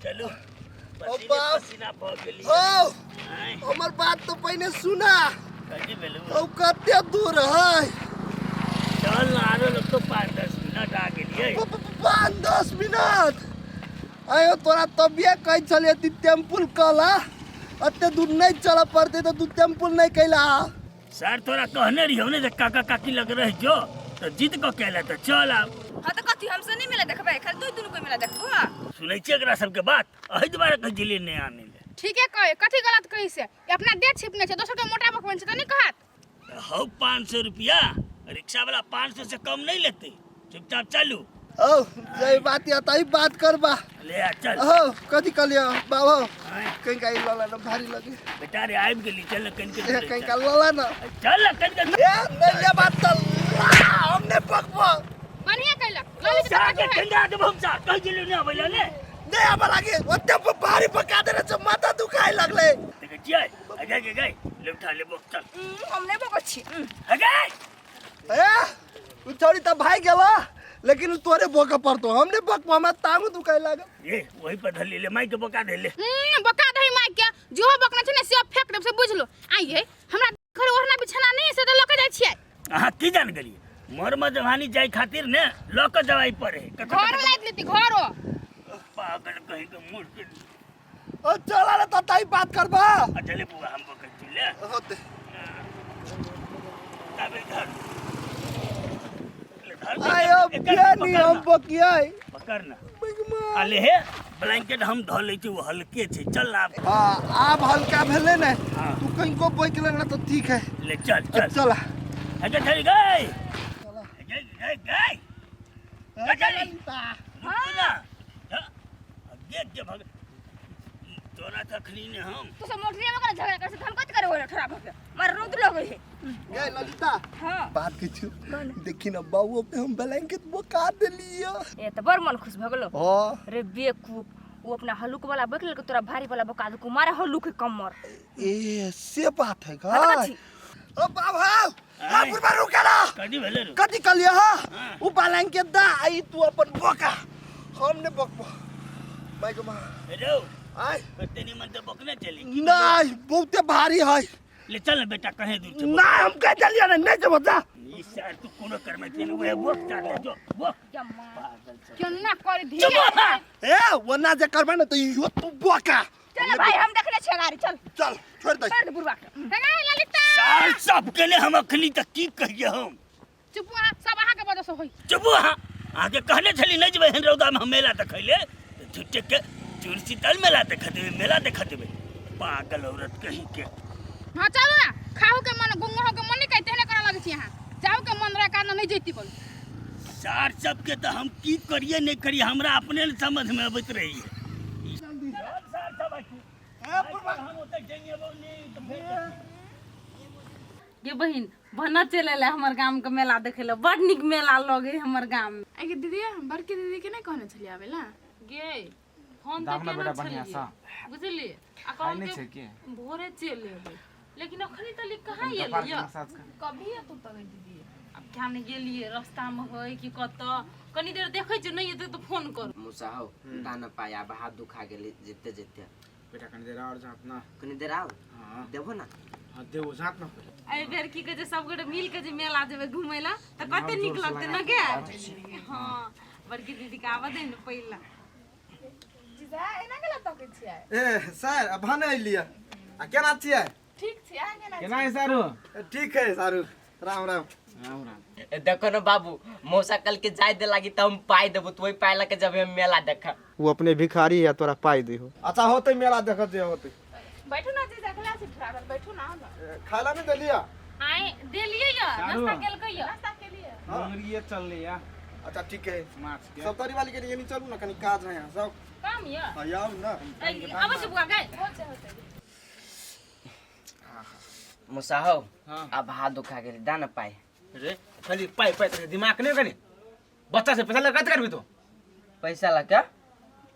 चलू ओ पसीने बाप। पसीना भऽ गेली ओ आँय, हमर बात तो पहिने सुना कथी भेलौ ओ कते दूर है चल ना आरो लोग तो 5-10 मिनट आ गेलियै 5-10 मिनट आयो तोरा तबिये कहै छलियै ती टेम्पुल कला एते दूर नहीं चलऽ पड़तै तऽ तू टेम्पुल नहीं कैला सर तोरा कहने रहियौ ने जे काका काकी लग रह जो तऽ जिद कऽ केला तऽ चल आब हाँ तो कथी हमसे नहीं मिला देखबै खाली तू दुनू को मिला देखबो सुनै छियै एकरा सबके बात एहि दुआरे कहै छलियै नहि आनै लए ठीके कहे कथी गलत कही से ई अपना देह छिपने छै दोसर के मोटा बकबन छै तऽ नहीं कहत हौ 500 रुपया रिक्शा वाला 500 से कम नहीं लेते चुपचाप चलू ओ जय बात या तही बात करबा ले आ चल ओ कथी कहलियै बाबा आँय, कहीं का लला ना भारी लगे बेटा रे आबि गेली चल ने कनिके ए दूर कहीं चल। का लला ना चल ने कनिके दूर। ए नहीं ले बात तो हमने पकबो बढ़िया कैलक ललित साके ठंडा देब हम सा कहि गेलियो ने अबै लए ने नहीं आबे लागे ओते भारी पका देने से माथा दुखाए लगले देखै छियै अजय गे गई ले उठा ले बोक चल हम नहीं बकै छी अजय ए उ छौड़ी त भाग गेला लेकिन उ तोरे बोके पड़तो हमने बकबो हमरा तांगो दुखाए लागल ए वही पर धर ले माई के बोका दे ले बका दही माइक के जो बकना छै ने से फेंक देब से बुझलो आइए हमरा घर ओढ़ना बिछाना नहीं से तऽ लऽ के जाइ छियै अहाँ की जान गेलियै मर मजवानी जाय खातिर ने लऽ के दवाई पड़े घर लाइट लेती घरो पागल कहीं के मूर्ख ओ चला रे त ताई बात करबा अच्छा ले बुआ हमको कह ले होते तबे धर ले धर आयो बियानी हम बकियाई पकड़ ना आ ले हे ब्लैंकेट हम धऽ लै छी ओ हल्के छै चल ना आब। हाँ आब हल्का भेले ने हाँ। तू कहीं को लेना तो ठीक है ले चल चल चला अच्छा चल गई गई गई गई रुकू ना देख के भग तोरा तखनी ने हम तू सब मोटरिया में झगड़ा कर से हम कत करे हो ठोरा भके मार रोद लगे है गए ललिता हां बात किछु देखी ना बाबू पे हम ब्लैंकेट बोका देलियो ए त बड़ मन खुश भ गेलो हां रे बेवकूफ वो अपना हलुक वाला बक लेलको तोरा भारी वाला बका देलको मारे हलुक के कमर ए से बात है हाँ तो का कथी? ओ बाबा आ बुढ़बा रुके ना कथी भेलै रे कथी कहलियै हा उ ब्लैंकेट दा आई तू अपन बोका हम ने बकबो माय गो माँ रे आय कते निमन तऽ बकने चली नहीं बहुते भारी है ले चल ना बेटा कहे दूर से नहीं हम कह देलियै नहीं नहीं जेबो जा ई सार तू कोनो करमे छै उहे बोक चार ले जो बोक पागल छै केना करे धीरे चुप हो। ए ओना जे करबे ने तऽ इहो तू बोका चल भाई हम देखले छियै गाड़ी चल चल छोड़ दे छोड़ दे बुढ़वा के हे ललिता सार सब के ने हम अखनी तक की कहिए हम चुप अहाँ सब अहाँके वजह से होई चुप अहाँ अहाँके कहने छली नहि जेबै एहन रौदामे हम मेला देखै ले तऽ झुट्टे के चूर शीतल मेला देख देबै मेला देख देबै पागल औरत कहीं के हाँ चलू ना खाहू के मन गुंगहो के मन नहीं कहते तेहने करऽ लगै छी अहाँ जाहू के मन रहे कारण नहीं जैती बोल सार सबके तऽ हम की करिए नहि करिए हमरा अपने ने समझमे अबैत रहैए सार सब हम ओतऽ जइएबो नहि तऽ फेर गे बहिन भना चलि एलै हमर गामके मेला देखै लए बड़ नीक मेला लगै है हमर गाममे आइ दीदी हम बड़की दीदी के नहीं कहने छलियै आबै ला गे फोन तऽ दाम ना केने बेटा बढ़िया छलियै सा बुझलियै आ खाइ नहि कहलकै छै की भोरे चलि एबै लेकिन अखनी तलिक कहाँ कपार एलै के यऽ मसाज कर कभी एतौ तब दीदी आब क्या नहि गेलियै रस्तामे होइ कि कतऽ कनी देर देखै छियै नहि एतै तऽ फोन करू मुसा हौ दाना पाइ आब हाथ दुखा गेलै जेते जेते बेटा कनी देर और जात ना कनी देर आउ हाँ देबो ना हाँ देबो जात ना पहिले एहि बेर की कहै छै सबगोटे मिल के जे मेला जेबै घुमै लए तऽ कते नीक लगतै ने गे हँ बड़की दीदी के आबऽ दे ने पहिला जीजा एना केला तकै छियै ए सर अब हम अलियै आ केना छियै ठीक छै अहाँ केना केना है सारू ठीक है सारू राम राम राम राम ए, देखो ना बाबू मौसा कल के जाय दे लागी त हम पाई देबो तो वही पाई लके जब हम मेला देख वो अपने भिखारी है तोरा पाई दी हो अच्छा होते मेला देखत जे होते बैठू ना जीजा कला छी ठड़ा बैठू ना आउ ना खाला नहीं देलिया आइ देलियै यऽ सारू। नाश्ता केलकै यऽ नाश्ता केलियै मुंगरिये चलले या अच्छा ठीक है माछ के सप्तरी वाली के लिए नहीं चलू ना कनी काज है यहाँ सब काम यऽ हाँ, आउ ना आबै छै बुआ गै होते होते मुसा हौ हाँ। अब हाथ दुखा गेलै दा ना पाइ रे खाली पाई पाई तेरे दिमाग नहीं कनी बच्चा से पैसा लगा कथी करबी तू पैसा ला क्या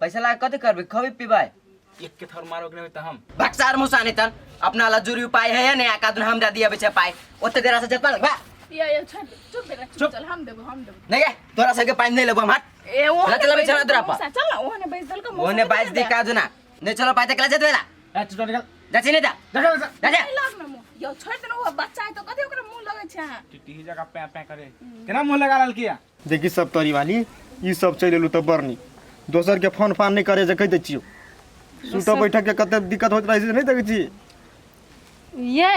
पैसा ला कथी करबी खबी पीबै एक के थर मारो के नहीं त हम बक्सार मुसा नहीं तन अपना ला जुरी उपाय है या नहीं आका दुन हमरा दिया बेचे पाई ओते देरा से जतबा लगबा या या छोड़ दे, चुप बेटा चुप चल हम देबो हम देबो नहीं गे तोरा सबके पाई नहीं लेबो हम हट ए ओ चला चला बिछाना तोरा पर। चल ना ओहने बैस दल का ओने बाज दी काजू ना नहीं चलो पाते कला जतवेला ए चुप निकल जा छी नहीं जा जा जा जा जा लग ना मुंह यो छोड़ देना वो बच्चा है तो कथी ओकरा मुंह लगै छै अहाँ टिटी जगह पे पे करे केना मुंह लगा रहल किया देखी सब तोरी वाली ई सब चलि एलू तऽ बड़ नीक दोसर के फोन फान नहि करे जे कहि दै छियौ सुतऽ बैठक के कते दिक्कत होइत रहै छै से नहि देखै छी ये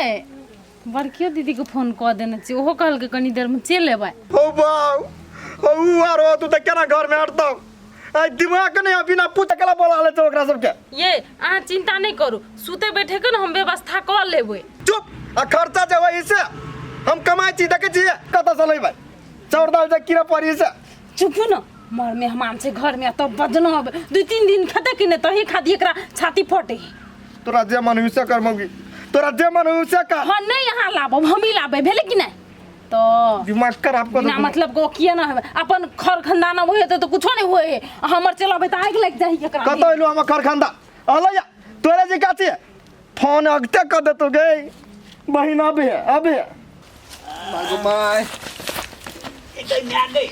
बड़कियो दीदीके फोन कऽ देने छी ओहो कहलकै कनी देरमे चलि एबै हो बाउ हो उ आर हो तू तऽ केना घर में अटतौ आइ दिमाग नहि बिना पूछ केला बोला ले छै ओकरा सबके ये अहाँ चिंता नहि करू सुते बैठे के ने हम व्यवस्था कऽ लेबै चुप आ खर्चा जे होइ से हम कमाइ छी देखै छियै कतऽ से लेबै चाउर दाल जे कीनऽ पड़ी से चुपू ने मर मेहमान छै घरमे तब बजना अबै 2-3 दिन खेतै कि नहि तही खातिर एकरा छाती फटे तोरा जे मन होइ से कर मौगी तोरा जे मन होइ से कर हाँ नहि अहाँ लाबब हमही लाबे भेलै कि नहि तऽ दिमाग खराब कर बिना मतलब को किया ना होबे अपन खर खानदान होए हेतै तऽ कुछो नहि होए है आ हमर चल अबै तऽ आगि लागि जाइ एकरा कतऽ एलू हमर खरखंदा अलै या तोरे जे काची फोन अगते कर देतो गे बहिन अबे अबे मागो my एकै माय गई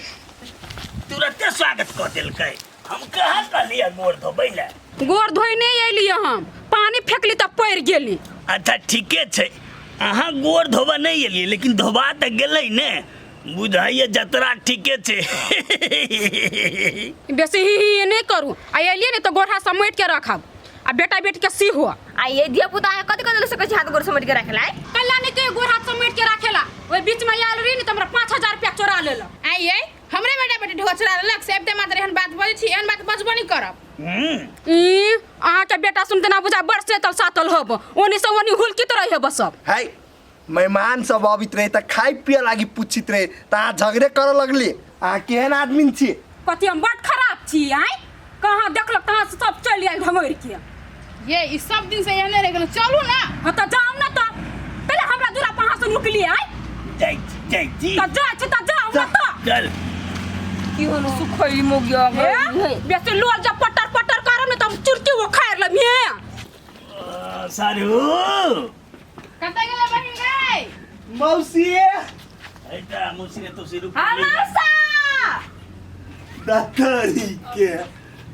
तुरते स्वागत कऽ देलकै हम कहाँ कहलियै गोर धोबै लए गोर धोइ नहि अयलियै हम पानी फेकली तऽ पड़ि गेली अच्छा ठीके छै अहाँ गोर धोबऽ नहि एलियै लेकिन धोबा तऽ गेलै ने बुझाइए जतरा ठीके छै बेसी ही ही नहि करू आ एलियै ने तऽ गोर हाथ समेट के रखब आ बेटा बेटी के सी हुआ आ ये धिया पुता अहाँ कथी कथी सकै छी हाथ गोर समेट के रखेला कल्ला नहीं के गोर हाथ समेट के रखेला ओहि बीच में आयल रही ने तऽ हमरा 5000 रुपया चोरा लेलक आइ ये हमरे बेटा बेटी ढोआ चोरा लेलक से एते मात्र एहन बात बजै छी एहन बात बजबो नहि करब ई अहाँके बेटा सुनते ना बुझा बड़ सेतल सातल होब ओनी से ओनी हुलकित रही होब सब है मेहमान सब अबित रहे तऽ खाय पिए लागी पूछित रहे तऽ अहाँ झगड़े करऽ लगली अहाँ केहन आदमी छी कथी हम बड़ खराब छी आँय कहाँ देखलक तहाँ से सब चलि आयल घमरि के ये ई सब दिन से एहने रहि गेलहुँ चलू ना हाँ तऽ जाउ ने तऽ पहिले हमरा दूरा पर अहाँ से रुकलियै आँय जाइ छी जाइ छी तऽ जाइ छी तऽ जाउ ने तऽ चल की होलो सुखैली मोगिया हे, बेसी लोल जब पटर पटर करब ने तऽ हम चुरकी उखाड़ि लेब हे सारू कतऽ गेलै बहिन गै मौसी एटा मौसी ने तो सिरू हाँ मौसा दतरी के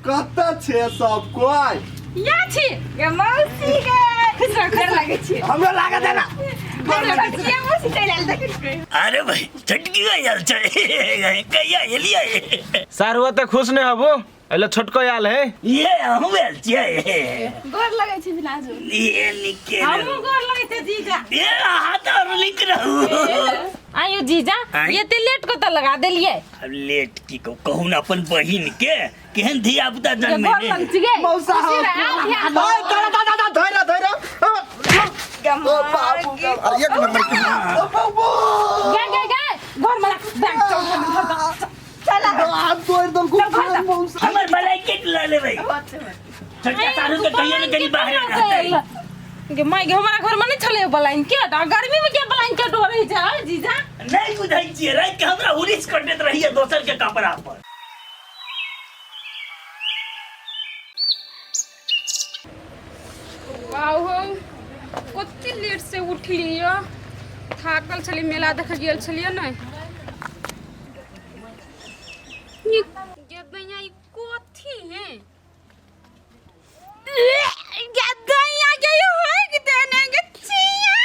कतऽ छै सब कोइ या छी गे मौसी गे खुश रह गोर लागै छी हमरा लागत है ना छोटकी मौसी चलि आयल देखै अरे भाई छटकी आयल छै कहिया एलियै सारुआ तऽ खुश नहि हबो एले छोटको आयल है ये हम आयल छियै गोर लगै छी बिलाजू ये निके हमहूँ गोर लगै छै जीजा ये अहाँ तऽ आरो नीक रहू आयो जीजा आँय? ये ते लेट को तऽ लगा देलियै अब लेट की कहू कहू ना अपन बहिन के केहन धिया पुता जन्मे घर लग छी गे मौसा हो ओए धरा धरा धरा धरा ओ बाबू अरे एक नंबर के ओ बाबू गे गे गे घर में राख बैग चल घर में। चला हाथ तोड़ दल को मौसा हमर ब्लैंकेट लऽ लेबै छोटका सारू के कहियो ने कहीं बाहरे रहतै गे माय गे हमारा घर में नहीं छले ब्लैंकेट आ गर्मी में के ब्लैंकेट ओढ़ै छै आय जीजा नहीं बुझै छियै राति के हमरा उरिस कटैत रहिए दोसर के कपड़ा पर बाहो कते लेट से उठलियै थाकल छलियै मेला देखे गेल छलियै ने गे दैया ई कथी है गे दैया गे ई होय के देने गे छिया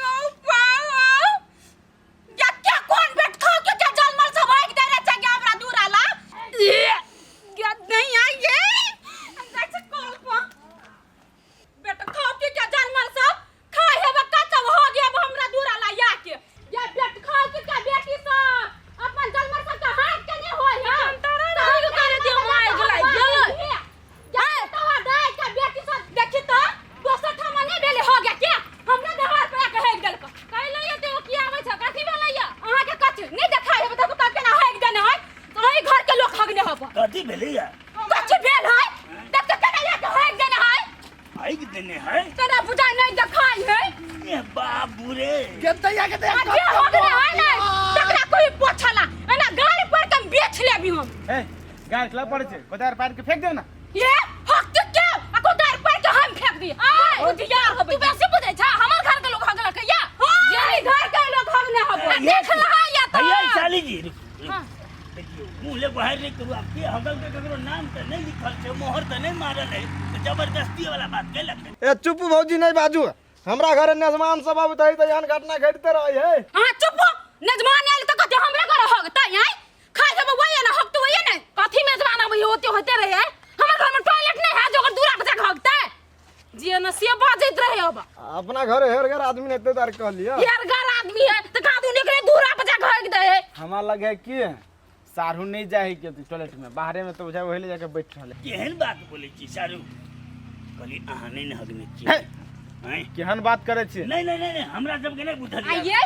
ओ बाहो या क्या कौन बैठ खाओ के क्या जाल माल सब आइक दे रे छै गे हमरा दूर आला गे दैया गे हम जाइ छै कल पर बेटा खाओ के क्या जान माल सब खाए हेबे कच्चा हो गया अब हमरा दूर आला या के या बेट खाओ के क्या बेटी सब अपन जान माल सब के हाथ के नहीं होय है तोरा के करे दियो माय गेलै गेलै या तो दाय के बेटी सब देखी तो दोसर ठामा नहीं भेले हो गया क्या हमरा देहार पे आके हेग देलक कैले ये ते ओ की आबै छै कथी भेलै ये अहाँ के कथी नहीं देखाय हेबे देखो तो केना हेग देने है तो वही घर के लोग हगने हब कथी भेलैया कथी भेल है देख तो केना या के हेग देने है आगि देने है केना बुझाय नहीं देखाय है ए बाबू रे के दैया के दैया आ जे हगने है ने तकरा कोई पोछला एना गाड़ी पर के बेच लेबी हम ए गाय खिला पड़े छै कोदार पार के फेंक देव ना ये हक के के आ कोदार पर के हम फेंक दी बुधियार होबे तू बेसी बुझै छ हमर घर के लोग हगलक या यही घर के लोग हगने हबो देख लहा या तो भैया साली जी रुक, रुक। के हगल के ककरो नाम तऽ नहि लिखल छै, मोहर तऽ नहि मारल है, तऽ जबरदस्ती वाला बात केलक। ए चुप भौजी, नहीं बाजू, हमरा घर मेजमान सब आबैत है तऽ एहन घटना घटिते रहै है। अहाँ चुप हो। मेजबान आयल तऽ कथी हमरा घर हगतै? आँय, खाइ देबै वही ने, हगतै वही ने। कथी मेजबान अबै होते होते रहे? हमर घर में टॉयलेट नहीं है जो ओकर दूरा पर जाके हगतै? जे न से बाजैत रहे अब। अपना घर हेर घर आदमी ने एते दार कहलियै। यार घर आदमी है तऽ का दूनी के दूरा पर जाके हग दे है। हमरा लगे है कि साढ़ू नहीं जाए है के टॉयलेट में, बाहरे में तो बुझाय वही ले जाके बैठ रहले। केहन बात बोलै छी सारू? कहली अहाँ नहि ने हगने छियै? आँय? केहन बात करै छी? नहि नहि नहि नहि, हमरा सबके नहि बुझल यऽ। आइए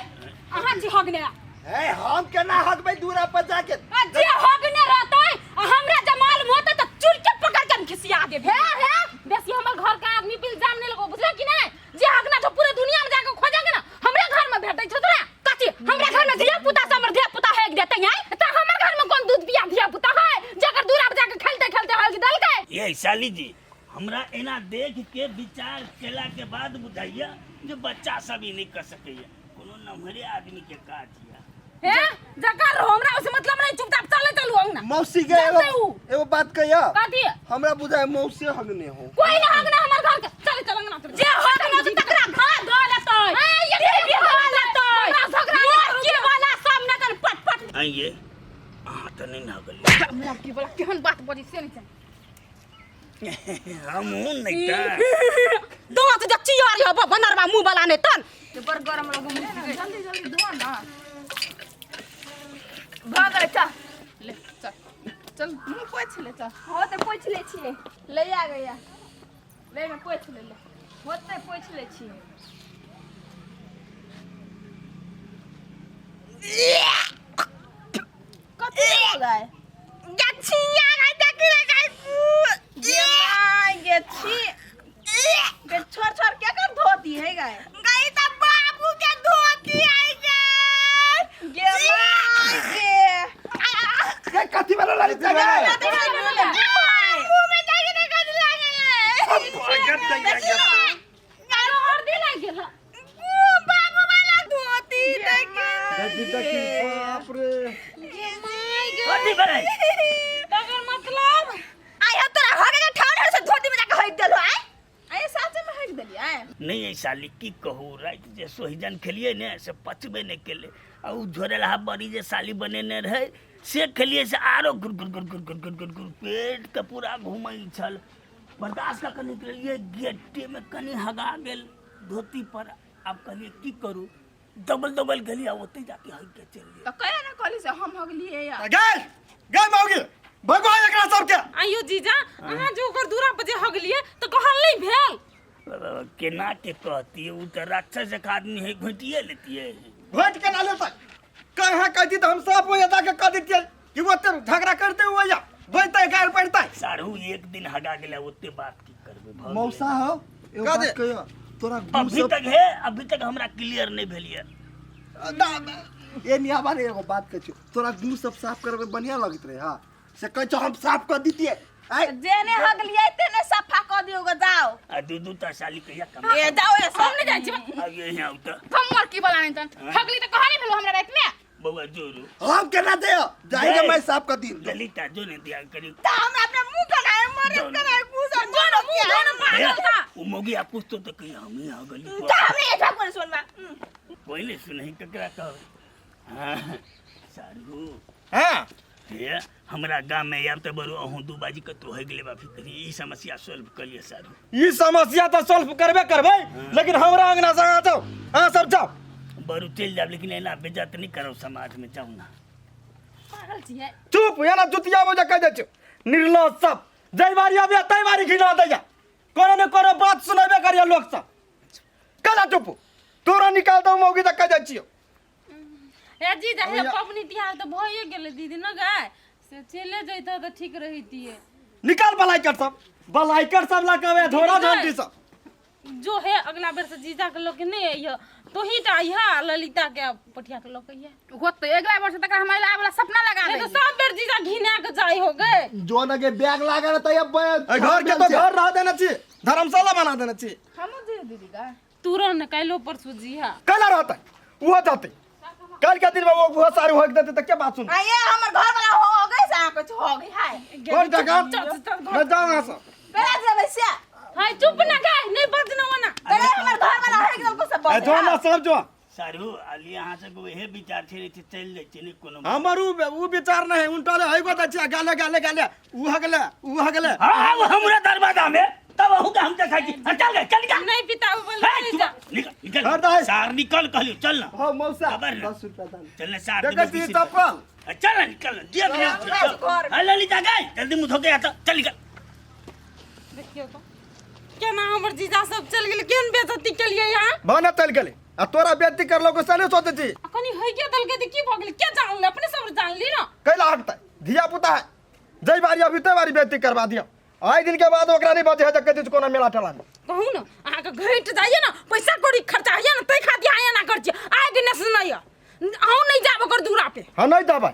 अहाँ जी हगने। ए हम केना हगबै दूरा पर जाके? आ जे हगने रहतै आ हमरा जे मालूम होतै तऽ चुल के पकड़ के हम खिसिया देब। हे हे, बेसी हमर घर के आदमी पे इल्जाम नहीं लगो, बुझला कि नहीं? जे हगना छौ पूरे दुनिया में जाके खोजेंगे ना, हमरे घर में भेटै छौ तोरा। कथी हमरा घर में धिया पुता से हमर धिया पुता हेक देतै? आँय, तऽ हमर घर में कोन दूध पिया धिया पुता है जकर दूरा पर जाके खेलते खेलते हग देलकै? ये साली जी, हमरा एना देख के विचार केला के बाद बुझाइया जे बच्चा सब ई नहि कऽ सकैया, कोनो नम्हरे आदमी के काज यऽ। हे जकर हमरा उसे मतलब नहीं, चुपचाप चले चलू अंगना। मौसी के एगो जानते हूँ। एगो बात कहिया। कथी? हमरा बुझाय मौसी हगने हो। कोई ना हगना हमर घर के, चले चल अंगना चल। जे हगने छै तकरा घर धो लेतै, टीवी धो लेतै, हमरा झगड़ा मोर वाला सब ने तन पट पट। आइए अहाँ तऽ नहि ने हगलियै? मोर की बोला केहन बात बजै से नहीं जान। हमहूँ नहि तऽ दाँत जे चियर यऽ बनरबा मुँह वाला नहि तन। बड़ गरम लगो मुँह। जल्दी जल्दी धो ना। भऽ गेलै, चल। ले चल चल, मुँह पोछि ले चल। हो तऽ पोछि लै छियै। ले आ गया, ले में पोछि ले ले। होतै, पोछि लै छियै। कथी हो गए? गछिया गे देख ले गे। गे my गे छी गे, छोड़ छोड़ के कर धोती है गाय? गई त बाबू के धोती आई गे। गे my गे। ए कथी वाला लड़ी छै गे? मुंह में जाके ने कथी लागल है? हरदी लागि गेल। बाबू वाला धोती देख। देखी देखी, बाप रे। कथी भेलै? तकर मतलब आइ हो तोरा हो गेल ठाड़ से धोती में जाके हटि देलो। आइ अरे साचे में हट देलियै? नहि एहि साली, की कहू, राति जे सोहिजन खेलियै ने से पचबे नहि केलै, आ ओ झोरेलहा बड़ी जे साली बनेने रहै से खेलियै से आरो गुर गुर गुर गुर गुर गुर गुर गुर पेटके पूरा घूमै छल। बर्दाश्त कऽ कऽ निकललियै, गेटेमे कनि हगा गेल धोती पर। आब कहलियै की करू, दबल दबल गेलियै आ ओतहि जाके हगि के चलि गेलियै। तऽ कहिया ने कहली से हम हगलियै या। गए गए मौगी, भगवान एकरा सबके। आइयो जीजा, अहाँ जो ओकर दूरा पर जे हगलियै तऽ कहल नहीं भेल? केना के कहतियै, ओ तऽ राक्षस एक आदमी है, घोटिए लेतियै। घोटि के ना लेतै कहाँ? कहती तऽ हम साफ हो जाके कह दितियै कि ओते झगड़ा करते हुए या बजतै, गारि पड़तै। सारू, एक दिन हगा गेलै, ओते बात की करबै, भऽ गेलै। मौसा हो, एगो कह बात दे। कहियो तोरा गुण अभी सब तक है, अभी तक हमरा क्लियर नहीं भेल ये। ए नियाबा रे, एगो बात कहै छियौ, तोरा गुण सब साफ करबै बढ़िया लगैत रहे। हाँ से कहै छौ, हम साफ कऽ दितियै। आइ जेने हगलियै तेने सफा कऽ दियौ गे, जाओ। आ दू दू टा साली कहिया कमा? ए जाओ ए। हम नहीं जाइ छी। अब ये यहाँ उतर। हम मर की बोला नहीं तन हगली तऽ कहा नहीं भेलो हमरा राति में। बउआ जोरू। हम केना दे जाएगा, मैं साफ कर दी। ललिता जो ने दिया करी। तऽ हमरा अपने मुँह कनाए मरे जाओ ना। कनाए घुसल जो ने मुँह धो ना, पागल था। उ मौगी आ पूछतो तो कही हम ही आ गली। तऽ हमरे एठा कोन सुनबा? कोई नहीं सुनही, ककरा कहबै? हाँ, सारू। हाँ। हे हमरा गाम में आयब तऽ बरू अहूँ दू बाजी कतौ होइ गेलै बाफी करी, ई समस्या सॉल्व कऽ लिअ सारू। ई समस्या तऽ सॉल्व करबे करबै, लेकिन हमरा अंगना से अहाँ जाउ, अहाँ सब जाउ। बरू चलि जायब, लेकिन एना बेज्जत नहि करब समाज में, जाउ ना। पागल छियै। चुप, एना जुतिया बजे कहि दै छियौ। निर्लज सब जै बारी अबिया तै बारी घिना दैया, कोनो ने कोनो बात सुनेबे करिया लोक सब। कला चुप, तोरा निकाल दौ मौगी तऽ कहि दै छियौ। हे जीजा, हे पबनी तिहार तऽ भइए गेलै दीदी न गाय से चले जैतऽ तऽ ठीक रहितियै। निकाल बलाइकर सब, बलाइकर सब लऽ के धोरा झंटी सब। जो है अगला बेर से जीजा के लऽ के नहि अइह, तोही टा अइह आ ललिता के पठिया के लऽ के अइह। होतै अगला वर्ष तक हम अइला वाला सपना लगा नहीं दे। तो सब बेर जीजा घिना के जाइ हो गए। जो न के बैग लागल रहतै अब। एहि घर के तो घर रह देने छी, धर्मशाला बना देने छी। हमहूँ जे दीदी का तुरंत काल्हो परसू जीहा। कैला रहतै, ओहो जातै। कल के दिन में वो वो सारू हक देते त के बात सुन आ ये हमर घर वाला हो गई से अहाँ कुछ हो गई हाय कौन जगह न जाओ यहाँ से करा जेबै से हाय चुप ना गाय नहीं बजना मना करे हमर घर वाला है एकदम कुछ सब ए, जो ना सब जो सारू अली अहाँ सबके उहे विचार छै नहि तऽ चलि जाइ छै नहि कोनो हमर उ उ विचार नहीं उनटा ले हइगो दै छियै गाले गाले गाले उ हगले उ हगले हाँ हाँ वो हमरा दरवाजा में तब अहू के हम देखै छी हाँ, चल गए चल निकल नहीं पिता बोल हे, नहीं तू जा निकल निकल हट दाइ। सार निकल कहलियो चल ना हो मौसा खबर ना। 10 रुपया दान चल ना सार देखै छी चप्पल चल ना निकल ना दिया बिना चल हाँ, ललिता गए जल्दी मुँह धोके आता चल निकल देखियो तो केना हमर जीजा सब चल गेल केहन बेइज्जती केलियै यहाँ भाना चल गेलै आ तोरा बेइज्जती करलो को से नहीं सोचै छी आ कनी होइए देलकै तऽ की भऽ गेलै के जानले अपने सब जानली ना कैला हटतै धिया पुता है जै बारी अभी तै बारी बेइज्जती करवा दिया आइ दिन के बाद ओकरा नहीं बचे है तऽ कहै छै कोनो मेला ठेला में कहू ने अहाँके घटि जाइए ने पैसा कौड़ी खर्चा होइए ने ताहि खातिर अहाँ एना करै छियै आइ के नहि सुनैए अहूँ नहि जायब ओकर दूरा पे हाँ नहीं देबै